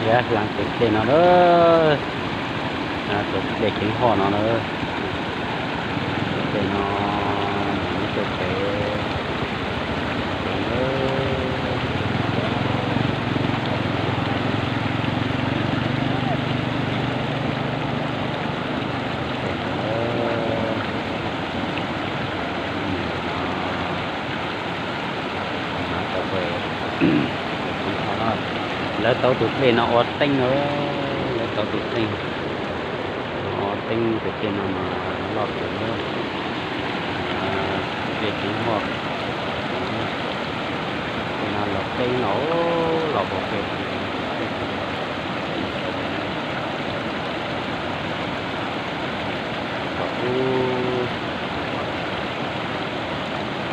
Hla tus dlej no na, tus dlej Ceeb Hoj no na, tus dlej no mus tuaj pem Lawv tau tus dlej no ua teeb na, lawv tau tus dlej, ua teeb tus dlej no mas loj kawg na, tus dlej Ceeb Hoj. Tej no los teeb los, los pem pem. Kuj,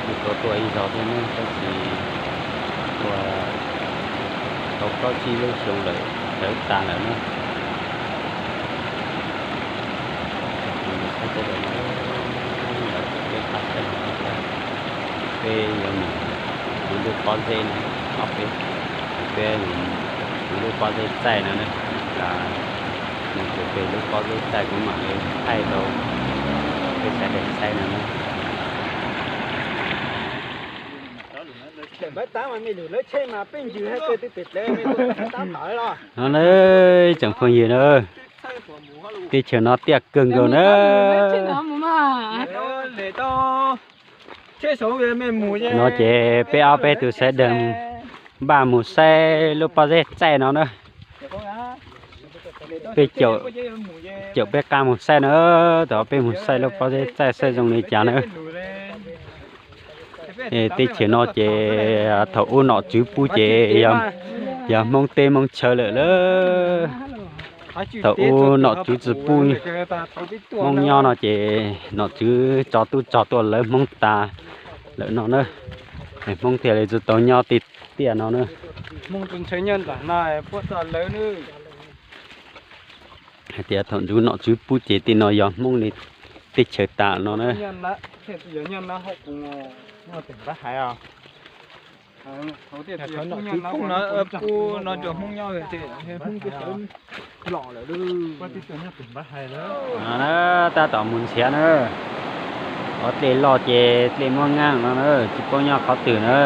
kuj tau tuaj ib zaug thiab ne, tab sis ua tau plaub tsib lub xyoo lawm, hlawv tas lawm na. Peb qab saib, peb yuav mus kuv lub pob zeb no, ob peb, peb mus kuv lub pob zeb txaij no na, los mus pem lub pob zeb txaij kuv mam li thaij rau peb sawv daws saib no na. No na, tsoom phooj ywg na, teb chaws no tiaj kawg nkaus na. No ces peb ob peb tus sawv daws npaj mus saib lub pob zeb txaij no na. Peb caum, caum peb qab mus saib na, thaum peb mus saib lub pob zeb txaij saib zoo li cas na. Teb chaws no ces thaum ub nom tswv pub ces yog Hmoob teb Hmoob chaw lawm lauj. Thaum ub nom tswv tsis pub Hmoob nyob no ces nom tswv tso tub rog tuaj lawv Hmoob tas lawm no na. Hmoob thiaj li tsis tau nyob tej tiaj no na. Hais tias thaum ub nom tswv pub ces tej no yog Hmoob li teb chaws tas no na. Tab tom mus nrhiav na. Qhov dlej loj ces dlej muab nqaaj no na, tsis paub nyob qhov twg na.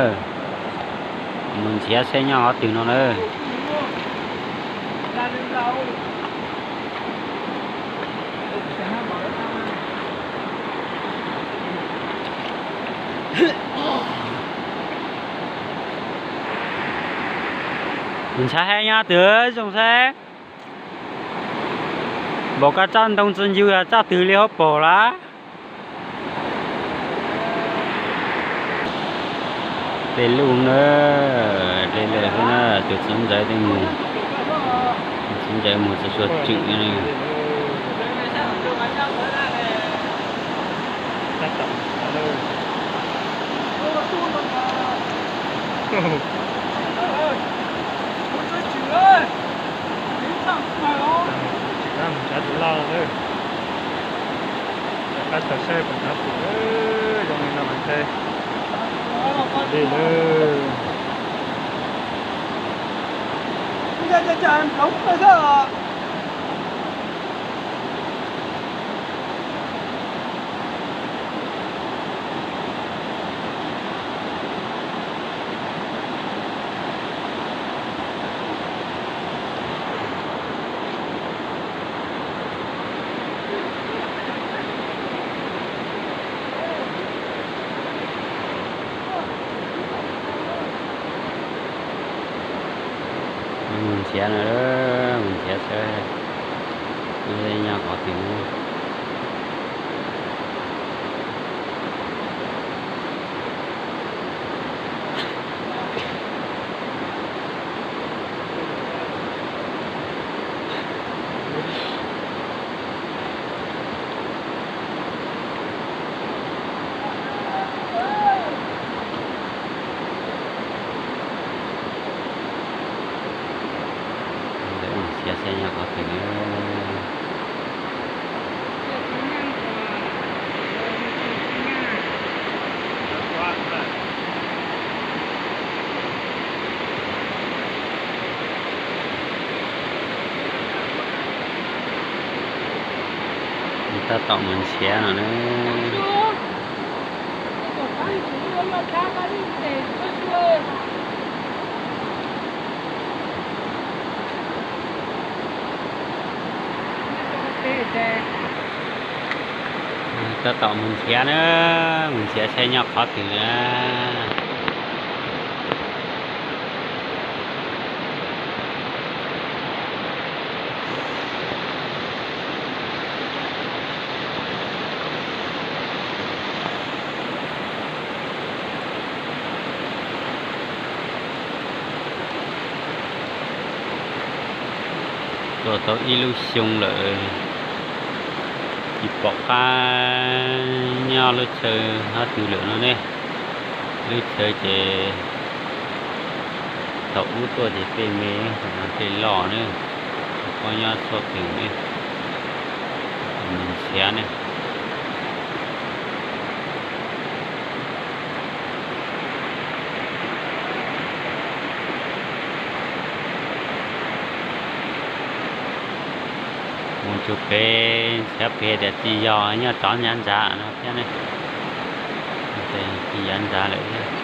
Mus nrhiav saib nyob qhov twg no na. Ntshai nyob twg zoo saib. Npaum koj tsob ntoo tsis ncw tsob twg li hauv paus lawm. Tej lub na, tej lub xwb na, tus txiv ntxawm tej mus, txiv ntxawm mus txog sua tswm no. Tsis qab mus nrhiav tus loj lawm. Rov qab tawm saib puas nrhiav tus zoo li no mas ntshe li lawm. Mus nrhiav no, mus nrhiav saib nyob qhov twg no. Ntawm mus nrhiav saib nyob qhov twg. Tab tom mus nrhiav no na. Tab tom mus nrhiav na, mus nrhiav saib nyob qhov twg na. Tuaj tau ib lub xyoo lawm, tsis pom qab nyob lub chaw qhov twg lawm no ne. Lub chaw ces thaum ub tuaj ces tej me, tej loj ne, tsis paub nyob txoj twg ne. Mus nrhiav ne. Mus tsuas pem nrhiav pem tias tsis yog, nyob tov nyav ntsav no thiab ne. Tsis yog ntsav lawm thiab.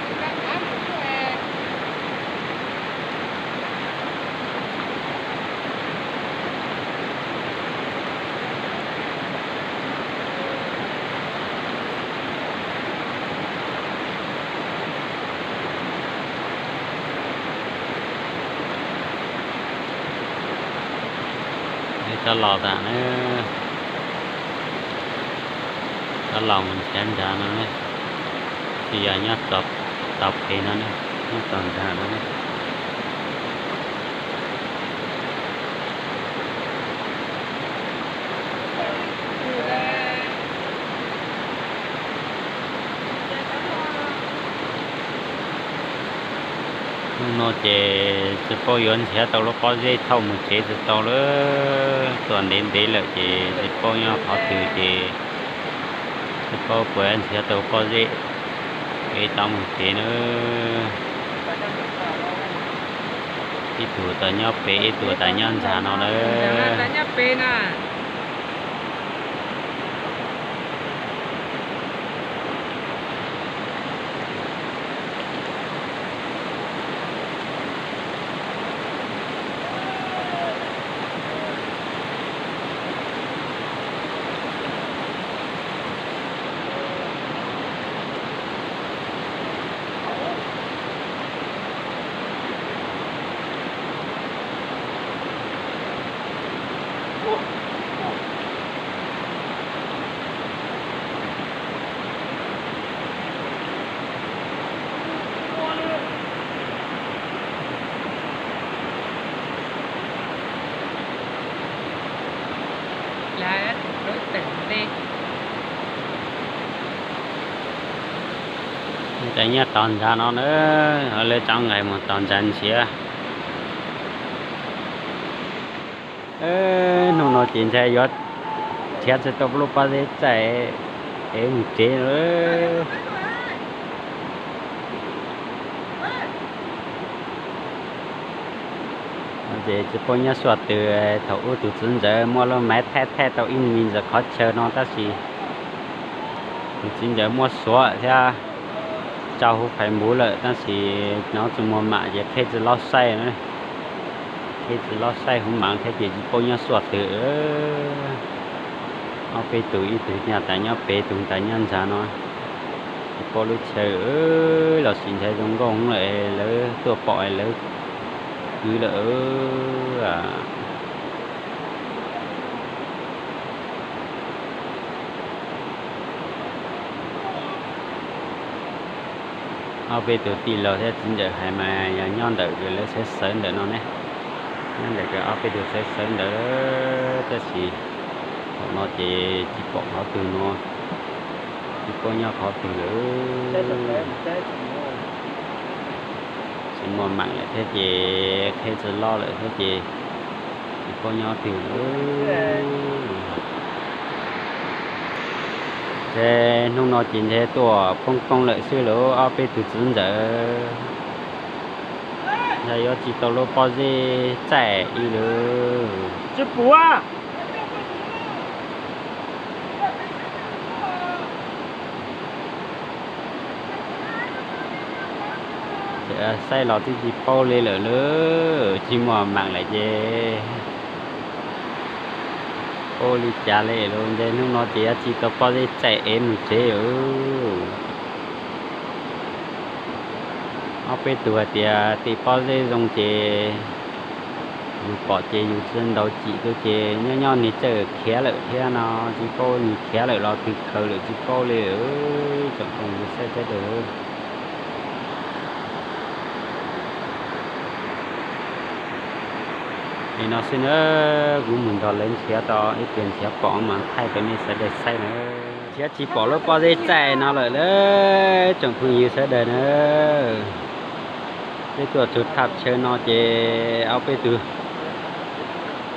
Cov los tas na, cov los mus nrhiav ntsav no ne, tsis yog nyob tov pem no ne, nyob tov ntag no ne. Hnub no ces tsis paub yuav nrhiav tau lub pob zeb thauj mus tsev tsis tau lawm, tuaj ntev ntev lawm ces tsis paub nyob qhov twg ces tsis paub puas nrhiav tau pob zeb es tau mus tsev na. Ib tug tas nyob pem, ib tug tas nyob ntsa no na. Ntshai nyob tog ntsa no na, lawv tsob nqaij mus tog ntsa nrhiav. Hnub no ces ntshai yuav nrhiav tsis tau lub pob zeb txaij es mus tsev lawm. Ces tsis paub nyob suav twg, thaum ub tus txiv ntxawm muaj lub maiv thaij thaij tau ib me ntsis qhov chaw no tab sis tus txiv ntxawm muab xuav thiab tso huv Facebook lawm tab sis hnov tsis muaj mam ces qheb tsis lob saib na. Qheb tsis lob saib huv mam thiab ces tsis paub nyob suav twg. Ob peb tug, ib tug nyaj tas nyob pem, tus tas nyob ntsa no. Tsis paub lub chaw los sis ntshai zoo nkauj lawm lawv tuaj pom lawv kwv lawm. Ob peb tug tij laug thiab txiv ntxawm hais mas yog nyob ntawm lawv sawv sawv ntawm no ne. Nyob ntawm ob peb tug sawv sawv ntawd tab sis thaum no ces tsis pom qhov twg no, tsis paub nyob qhov twg lawm. Tsis muaj mam lawm thiab ces qheb tsis lob lawm thiab ces tsis paub nyob twg lawm. Ces hnub no ces ntshe tuaj poob poob lawm xwb lauj, ob peb tug txiv ntxawm. Ntshai yuav tsis tau lub pob zeb txaij ib lawm. Tsis pum. Saib los twb tsis paub li lawm lauj, tsis muaj meem lawm ces paub li cas li lauj. Ntshe hnub no ces yuav tsis tau pob zeb txaij es mus tsev lawm. Ob peb tug hais tias tej pob zeb zoo ces yus pom ces yus tsis ntaus cim rau ces nyob nyob nws txawm khiav lawm thiab no, tsis paub nws khiav lawm los twb khaws lawm tsis paub li. Tsoom phooj ywg saib sawv daws. Li no xwb na, kuv mus nrog lawv nrhiav tau ib pliag nrhiav pom mas thaij rau nej sawv daws saib na. Nrhiav tsis pom lub pob zeb txaij no lawm lauj tsoom phooj ywg sawv daws na. Peb tuaj txog thaj chaw no ces ob peb tug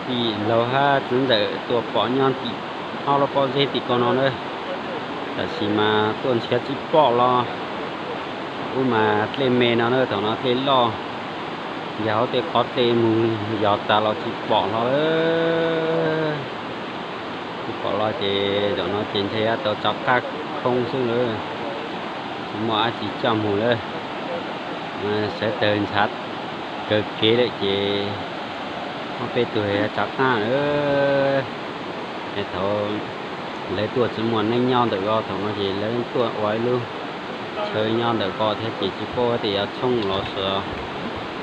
tij laug hab txiv ntxawm tuaj pom nyob tim hauv lub pob zeb tim ko no na. Tam sim mas tuaj nrhiav tsis pom los ub mas dlej me no na, thaum no dlej loj, yog hauv tej qhov dlej mus yos tas los tsis pom hlo. Tsis pom hlo ces zaum no ces ntshe yuav tau rov qab khoob xwb lawm, tsis muaj dab tsi coj mus lawm. Sawv daws ntshav kawg kev lawm ces ob peb tug yuav rov qab lawm. Thaum lawv tuaj tsis muaj neeg nyob ntawm ko, thaum no ces lawv tuaj ua ib lub chaw nyob ntawm ko thiab ces tsis paub tias yuav tshoob los sis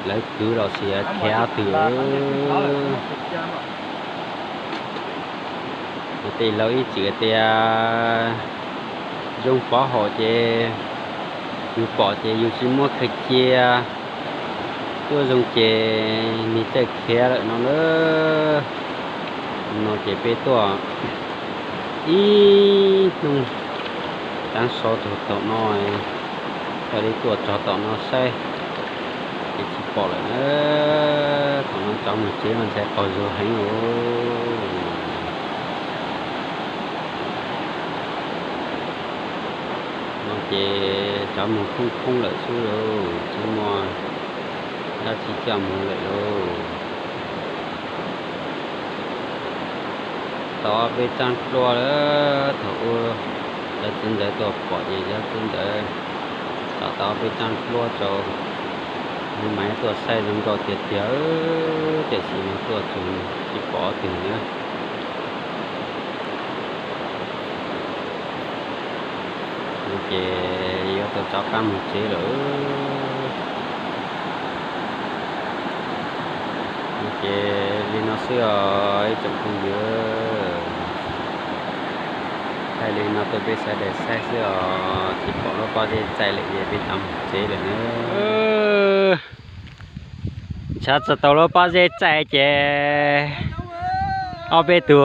lawv kwv los sis yuav khiav twg. Tej laus ib txwm tias zoo pov haum ces yus pom ces yus tsis muab khaws cia, tuaj zoo ces nws txawj khiav lawm no lawm. No ces peb tuaj ib hnub tav su txog tom no, thiaj li tuaj txog tom no saib ces tsis pom lawm na. Thaum no cov mus tsev mas ntshai qaug zog heev os. No ces cov mus khoob khoob lawm xwb lauj, tsis muaj dab tsi coj mus lawm lauj. Tau ob peb txaj hlua lawm, thaum ub lawv txiv ntxawm tuaj pom ces lawv txiv ntxawm tau ob peb txaj hlua rau, nws mas tuaj saib zoo nkauj tiag tiag, tiam sis mas tuaj txog tsis pom twg na. Ces yuav tau rov qab mus tsev lawm. Ces li no xwb os ib tsoom phooj ywg. Thaij li no rau peb sawv daws saib xwb os, tsis pom lub pob zeb txaij lawm ces peb rov mus tsev lawm na. Ntshav tsis tau lub pob zeb txaij ces ob peb tug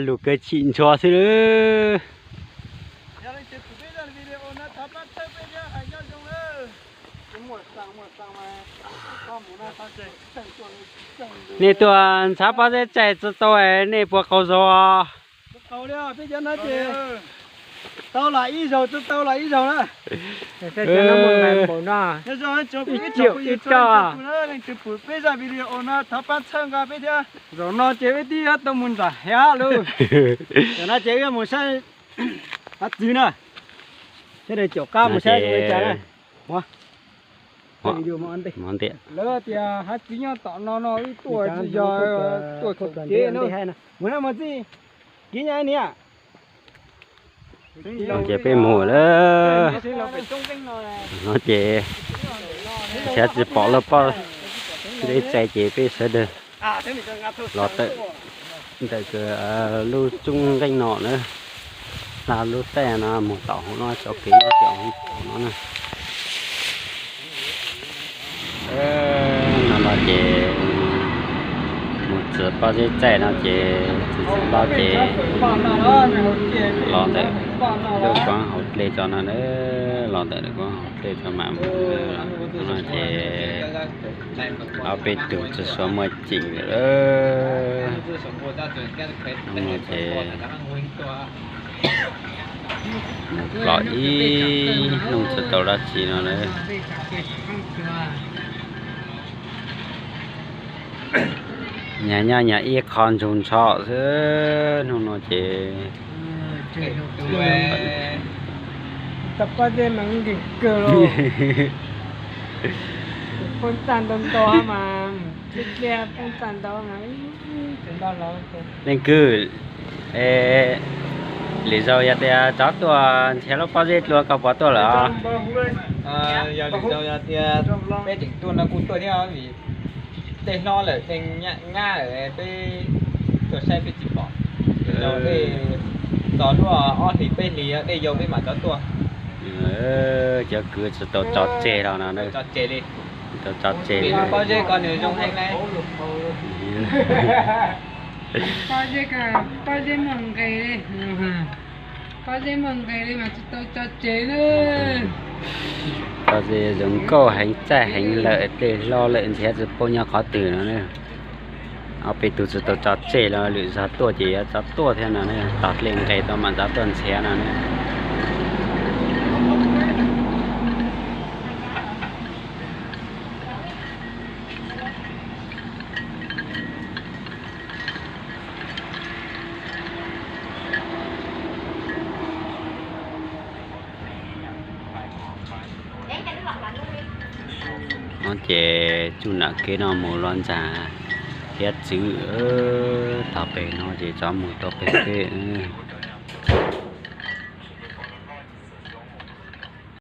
lus kaw chim ntshua xwb lawm. Nej tuaj ntshav pob zeb txaij tsis tau, nej puas qaug zog? Tau lam ib zaug, tsis tau lam ib zaug na. Ib co, ib co. Leej twg pum peb zaj video no thov pab txhawb nqa peb thiab. Zaum no ces peb twb yuav tau mus nram hav lawm. Zaum no ces wb mus saib hav txiv na. Sawv daws caum qab mus saib ua cas na. Lawv tias hav txiv nyob tom no no, wb tuaj tsis yog tuaj thaum kev no. Mus na mus txij kev nyob niam. Ces peb mus lawm. No ces ntshav tsis pom lub pob zeb txaij ces peb sawv daws los tawm ntawm lub tsooj nqeej no na, hla lub taij no mus tom hauv no, cov kev nyob tom hauv no na. No no ces mus txog pob zeb txaij no ces txiv txiv hlob ces los ntawm lub koob hauv dlej tso no, los ntawm lub koob hauv dlej tso mam mus no ces ob peb tug tsis tshua muaj ceem lawm. Ces mus plob ib hnub tsis tau dab tsi no na. Nyag nyob nyag ib qho ntsug ntsho xwb hnub no ces. Tau pob zeb mas nkeeg kawg lauj. Poob txaj ntau ntau mas, txia txia poob txaj ntau mas. Leej kwv, lwm zaus yog tias tsov tuaj nrhiav lub pob zeb dua koj puas tuaj lawm os? Yog lwm zaus yog tias peb tseem tuaj no kuj tuaj thiab vim tej hlob lawm tej nyab lawm peb tuaj saib peb tsis pom. Lwm zaus tej tos luaj ob hlis peb hlis dej yau peb mam rov tuaj. Cov kwv tsis tau tso tseg los no, tso tseg li, tau tso tseg li. Pob zeb ko nws zoo heev na. Pob zeb ko, pob zeb muaj nqis li. Pob zeb muaj nqis li mas tsis tau tso tseg na. Pob zeb zoo nkauj heev txaij heev lawm tej hlob lawm nrhiav tsis pom nyob qhov twg no na. Ob peb tug tsis tau tso tseg los lwm zaus tuaj ces yuav tso tuaj thiab no na, tos dej nqis tau mam rov tuaj nrhiav no na. No ces tsuj nam kev no mus los ntag, hiav txwv tog pem no ces tsov mus tau pem teb.